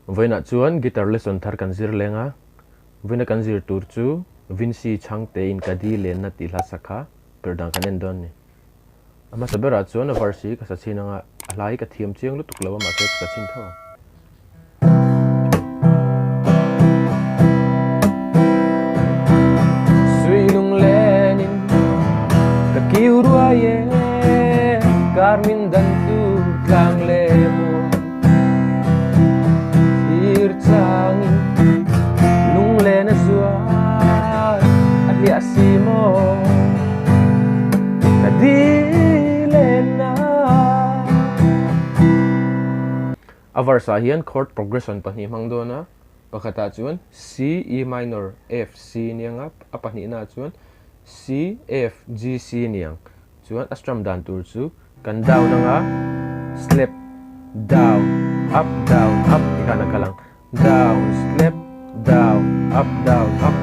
Vawiinah chuan guitar lesson thar kan zir leng a, vawiina kan zir tur chu Vincy Chhangte in ka di lenna tih hla sak kha perh dan kan en dawn a ni. A hmasa berah chuan a verse hi ka sa chhin anga a hla hi ka thiam chiang lutuk lo a mahse ka sa chhin tho ang. Sui lunglenin ka kiu ruai e, kar min dan tu tlang le muan. Thlir changin lunglen a zual a hliah si maw ka dilen a. A verse ah hian chord progression pahnih hmang dawn a, pakhatah chuan C, E minor, F, C nia nga, a pahnihna ah chuan C, F, G, C niang. Chuan a strum dan tur chu kan down anga slap, down, up, down, up ti khan a kal ang. Down, slap, down, up, down, up.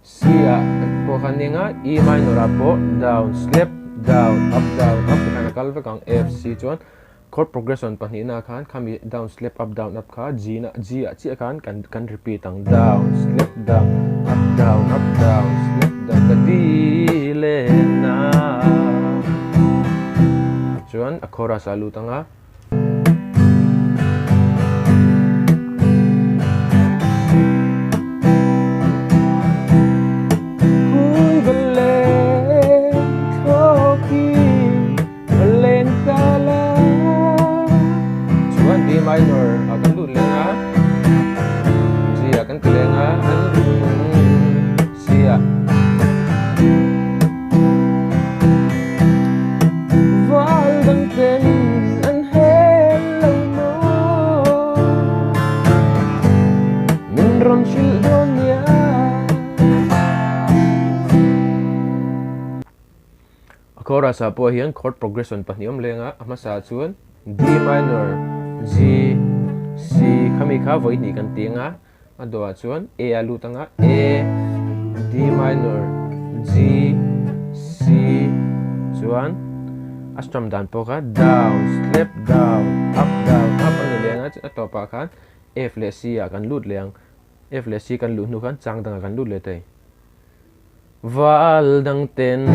C ah pawh khan nia nga, E minor ah pawh down, slap, down, up, down, up ti khan a kal vek ang. F, C chuan Chord progression pahnihna khan khami down slap up down up kha G na G ah chiah khan kan kan repeat ang down slap down up down up down slap down ka di len a chuan a chorus ah lut anga. Hui va len thlawki. Valen ta la chuan D minor ah kan lut leng a G ah kan ti leng a C ah Val dang ten an hel lo maw min rawn hrilh dawn nia. A chorus ah pawh hian chord progression pahnih awm leng a, a hmasa ah chuan D minor, G, C khami kha vawi hnih kan ti ang a, a dawh ah chuan A a lut ang a, A, D minor, G, C chuan a strum dan pawh kha down, slap, down, up, down, up a ni leng a, a tawpah khan F leh C ah kan lut leh ang, F leh C kan luh hnu khan chang dangah kan lut leh thei. Val dang ten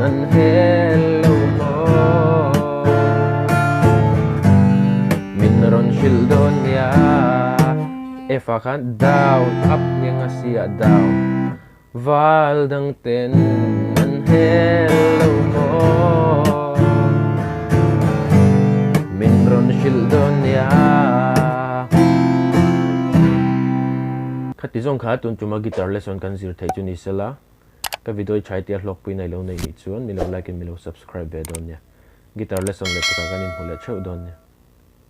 an hel lo maw? Min rawn hrilh dawn nia. F ah khan down up nia nga C ah down. Val dang ten an hel lo maw? Min rawn hrilh dawn nia. Khati zawng kha tun tuma guitar lesson kan zir theih chu ni sela, ka video i chhai tia hlawkpui nei lo nei nih chuan milo like in milo subscribe ve dawn nia. Guitar lesson leh pakhat kan inhmu leh theuh dawn nia.